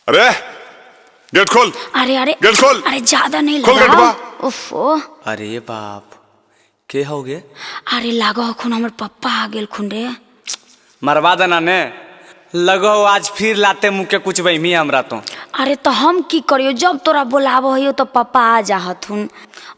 अरे गेट खोल। अरे अरे गेट खोल। अरे ज्यादा नहीं खोल लगाओ। गेटवा। उफो। अरे बाप, के हो गे? अरे लागो खून हमर पप्पा आ गेल खून रे। मरवा देना ने लगो आज फिर लाते मुँह के कुछ बहमी हमरा तो। अरे तो हम की करियो, जब तोरा बोलाबो हइयो तो पप्पा आ जा हथुन।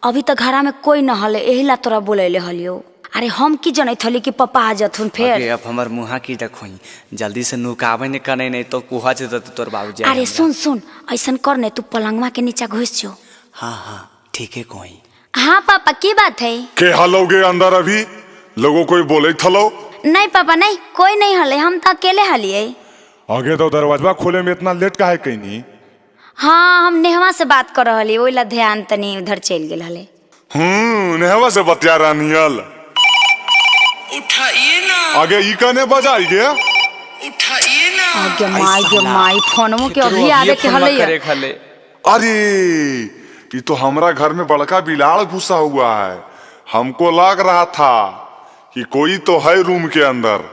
अभी तो घरा में कोई न हले, एही ला तोरा बोलैले हलियो। अरे हम की जनैत हली कि पप्पा आ जथुन अगे फेर। अब हमर मुहा की देखोई, जल्दी से नुकाबे ने कने, नहीं तो कुहा जे तोर बाबूजी। अरे सुन सुन, ऐसन कर ने तू पलंगवा के नीचा घुस जो। हाँ हाँ ठीक है कोई। हाँ पापा की बात है? के हलोगे अंदर अभी? लोगों कोई बोले थलो? नहीं पापा नहीं, कोई नहीं हले, हम तो अकेले हलिए। आगे तो दरवाजा खोले में इतना लेट काहे कैनी? हाँ हम नेहवा से बात कर रहली, ओहि ला ध्यान तनी उधर चल गेल हले। नेहवा से बतिया रानियल। उठाइए ना। आगे ई कने बजाई गे? उठाइए ना। आगे माई गे माई, फोनवो के अभी आवे के हले। करे खले। अरे ये तो हमरा घर में बड़का बिलाड़ घुसा हुआ है। हमको लग रहा था कि कोई तो है रूम के अंदर।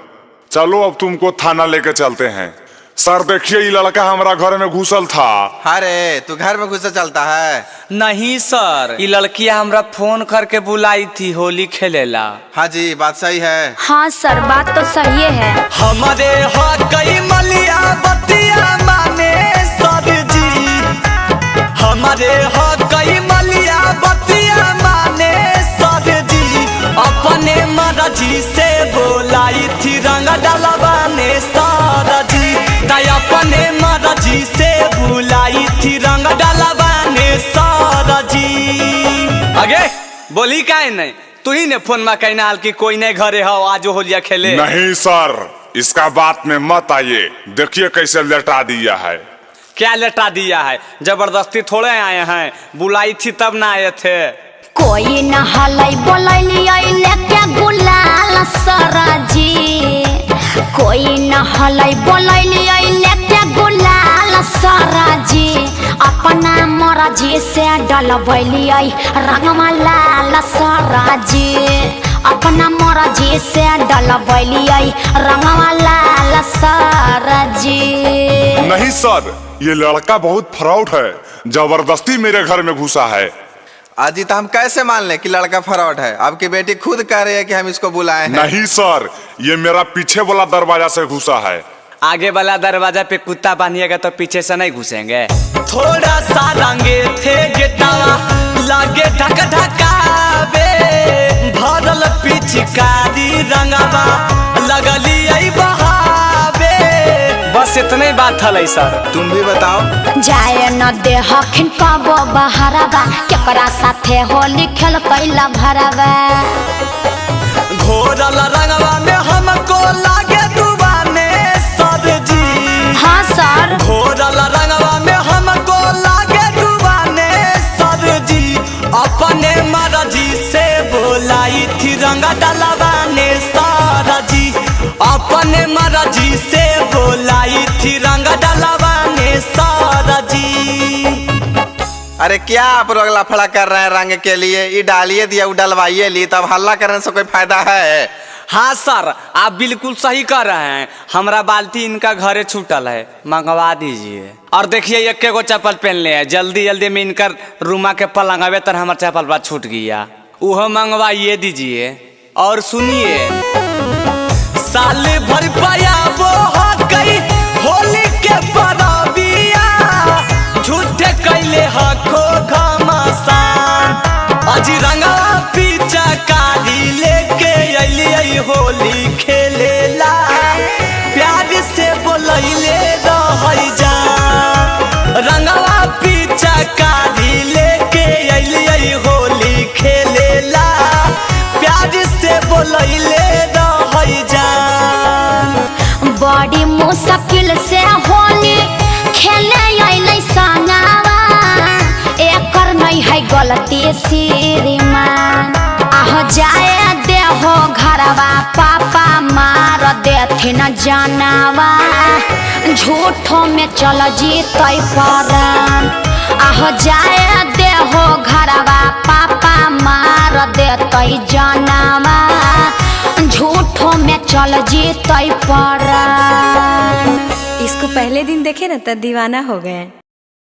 चलो अब तुमको थाना लेके चलते हैं। सर देखिए ये लड़का हमारा घर में घुसल था। अरे तू घर में घुसा चलता है? नहीं सर, ये लड़कियां हमरा फोन करके बुलाई थी होली खेलेला। हाँ जी बात सही है। हाँ सर बात तो सही है। हमारे हकई मलिया बतिया माने सर जी, हमारे हकई मलिया बतिया माने सर जी, अपने मर्जी से बोलाई थी रंग डलवाने सर जी, ताई अपने मर्जी से बुलाई थी रंग डलवाने सर जी। अगे बोली काहे नहीं, तू ही ने फोन में कहना हाल कि कोई नहीं घरे हो आज होलिया खेले। नहीं सर इसका बात में मत आइए, देखिए कैसे लटा दिया है। क्या लटा दिया है? जबरदस्ती थोड़े आए हैं, बुलाई थी तब ना आए थे। कोई न हलै बोलैलियै लेके गुलाल सर जी, कोई न हलै बोलैलियै लेके गुलाल सर जी, अपना मर्जी से डलबैलियै रंगवा लाल सर जी, अपना मर्जी से डलबैलियै रंगवा लाल सर जी। नहीं सर ये लड़का बहुत फ्रॉड है, जबरदस्ती मेरे घर में घुसा है। अजी तो हम कैसे मान लें कि लड़का फ्रॉड है? आपकी बेटी खुद कह रही है कि हम इसको बुलाए हैं। नहीं सर ये मेरा पीछे वाला दरवाजा से घुसा है। आगे वाला दरवाजा पे कुत्ता बांधिएगा तो पीछे से नहीं घुसेंगे। थोड़ा सा रंगे थे गेटावा लागे ढक ढकावे, भरल पिचकारी रंगावा लगली आई बहावे। बस इतने बात हलै सर। तुम भी बताओ। जाए न दे हखिन कबो बहरवा, केकरा साथे होली खेल कैला भरवा। घोरल रंगवा में हमको लागे डुबाने सर जी। हाँ सर। घोरल रंगवा में हमको लागे डुबाने सर जी, अपने मर्जी से बोलाई थी रंग डलवाने सर जी, अपने मर्जी से बोलाई थी रंग डलवाने सर जी। अरे क्या आप लोग लफड़ा कर रहे हैं रंग के लिए? ये डालिए दिया वो डलवाइए ली, तब हल्ला करने से कोई फायदा है? हाँ सर आप बिल्कुल सही कर रहे हैं, हमारा बाल्टी इनका घरे छूटल है, मंगवा दीजिए। और देखिए एक गो चप्पल पहन ले हैं, जल्दी जल्दी में इनकर रूमा के पलंगवे तर हमार चप्पल बा छूट गया, उहो मंगवाइए दीजिए। और सुनिए, साल भर पाया वो गई होली के परबिया, झूठे कैले हको घमासान, अजी रंगा पीछा कारी लेके अलियै होली खेलेला, प्यार से बोलैले रहै जा, रंगवा पीछा कारी लेके अलियै होली खेलेला, प्यार से बोलैले रहै जा। बड़ी मुश्किल से होली खेले अइलै संगवा, एकर नहीं है गलती श्रीमान, आह जाए देहो घरवा पापा मार देथिन जानवा, झूठो में चल जीतै परान, आह जाए देहो घरवा पापा मार देतै जानवा, झूठो में चल जीतै परान। इसको इसको पहले दिन देखे ना तो दीवाना हो गए।